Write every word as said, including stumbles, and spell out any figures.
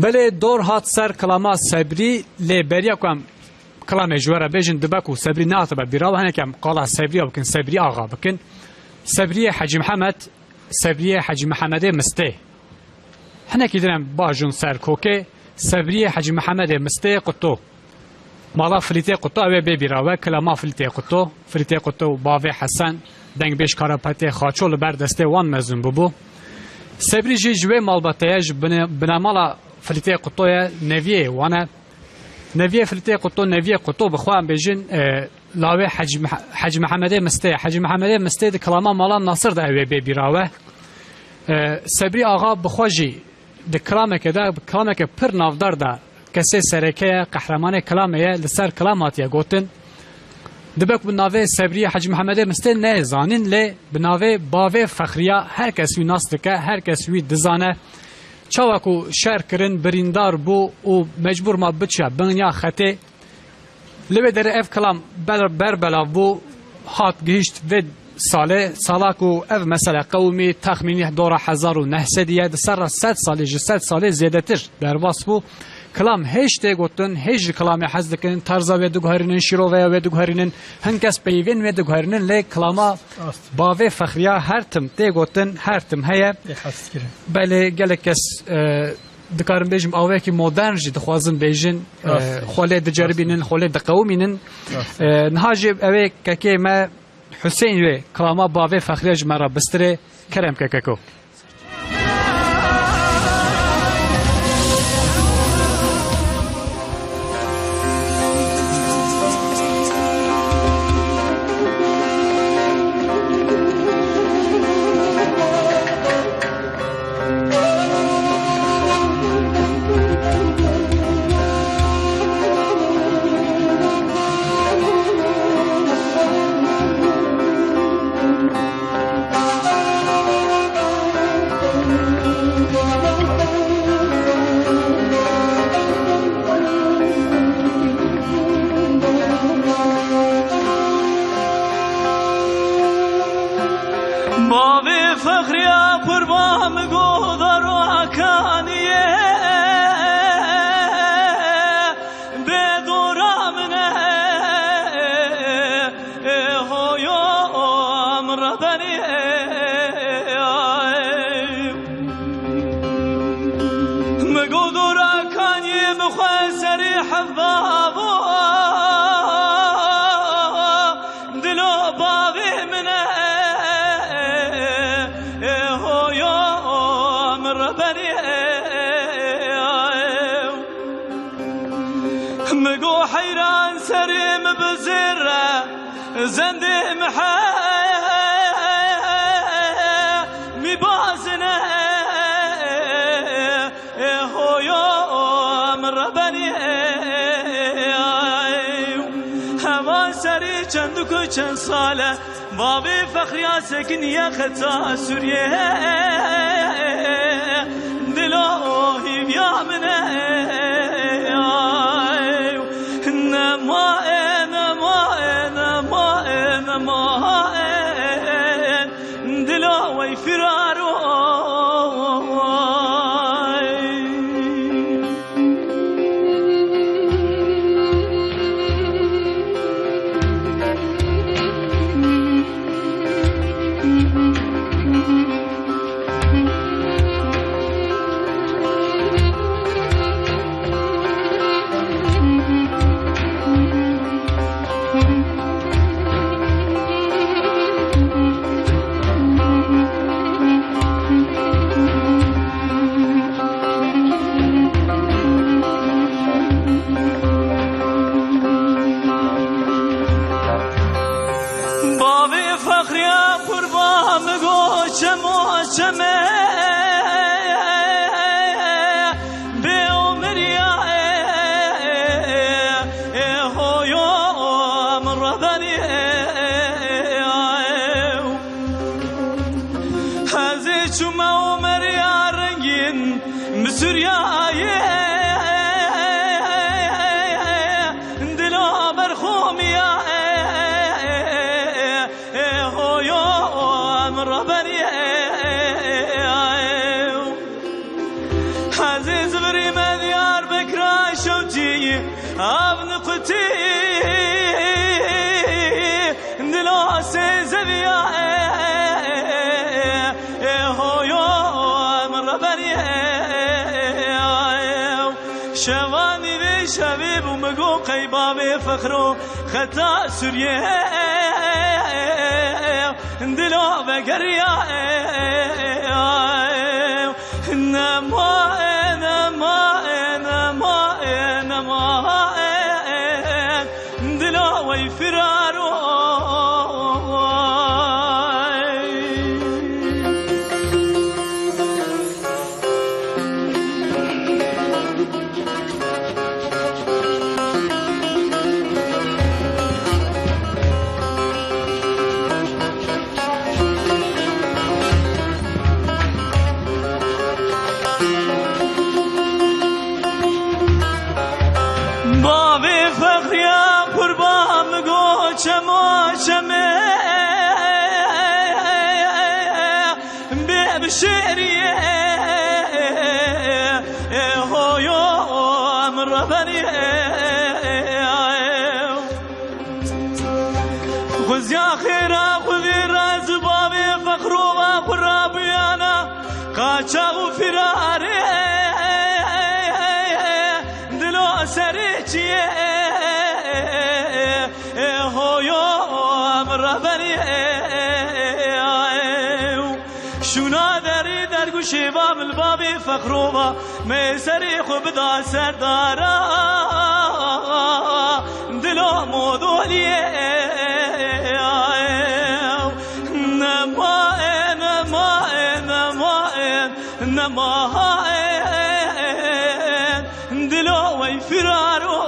Belê dor hat ser kilama Sebrî, lê beriya ku em kilamê ji we re bêjin, dibe ku Sebrî nehatibe bîra we, hinek em qala Sebrîya bikin, Sebrî Axa bikin. Sebriyê Hecî Mihemed, Sebriyê Hecî Mihemedê Mistê. Hinekî din em bajûn ser kokê, Sebriyê Hecî Mihemedê Mistê Quto. Mala Filîtê Quto ew ê bê bîra we, kilama Filîtê Quto. Filîtê Quto û bavê Hesen, dengbêj Karapetê Xaço li ber destê wan mezin bûbû. Sebrî jî ji wê malbatê ye, ji bine-, binemala Filîtê Quto ye, neviyê wan e. Neviyê Filîtê Quto, neviyê Quto bi xwe em bêjin, e, lawê Hecî Mih-, Hecî Mihemedê Mistê ye. Hecî Mihemedê Mistê di kilama mala Nasir de ew ê bê bîra we. E, Sebrî Axa bi xwe jî di kilameke de, kilameke pir navdar de kesê sereke ye, qehremanê kilamê ye, li ser kilam hatiye gotin. Dibe ku bi navê Sebriyê Hecî Mihemedê Mistê neyê zanîn, lê bi navê Bavê Fexriya her kes wî nas dike, her kes wî dizane. Çawa ku şer kirin, birîndar bû û mecbûr ma biçe bin ya xetê. Li wê derê ev kilam ber-, berbelav bû, hat gihişt vê salê, sala ku ev mesele qewimî, texmînî dora hezar û neh sedî ye, di ser re sed salê, ji sed salê zêdetir derbas bû. Kilam hêj tê gotin, hêj ji kilamê hez dikin, tarza wê diguherînin, şîroveya wê diguherînin, hin kes peyvên wê diguherînin, lê kilama Rast. Bavê Fexriya her tim tê gotin, her tim heye. Tê hez kirin. Belê gelek kes, e, dikarin bêjim, awayekî modern jî dixwazin bêjin, e, Rast. Xwe lê diceribînin, Rast. Xwe lê diqewimînin. Rast. E, niha jî ew ê kekê me Huseyîn wê kilama Bavê Fexriya ji me re bistirê, kerem ke keko. Bavê Fexriya qurban min godaro Hakaniyê. Bê dora min e, e, hoyo min rebenî, e, ay. Min got dora kaniyê bi xwe serî hevbavo. Dilo bavê min e, e, hoyo min rebenî, e, ay. Mi go heyran serê mi bi zêr re, zendê mi he, mi bazine, e, hoyo mi rebenî, e, ay. Heman serî çend ku çend sale, Bavê Fexriya sekiniye xeta Sûriyê. Dilo hîviya min e, ay. Nema e, nema e, nema e, nema e. Dilo wey firaro. Av niqutî dilo sê zeviya e, e, hoyo min reberî e. Şevanî vê şevê bû min got qey bavê fexro xeta Sûriyê dilo vegeriya e. Nema e, nema e, nema e, nema e, dila wey firaro. Bavê Fexriya qurban go çemo çeme bê bi şêriyê hoyo min reberiyê. Xuziya xêra xwedî re zibavê fexrova xwe rabiyana qaçax û firarê dilo serê çiyê hoyo min reberiyê. Şûna derî dergû şêva min bavê fexrova me serê xwe bida serdara dilo modoliyê. Nema e, nema e, nema e, nema e, dilo wey firaro.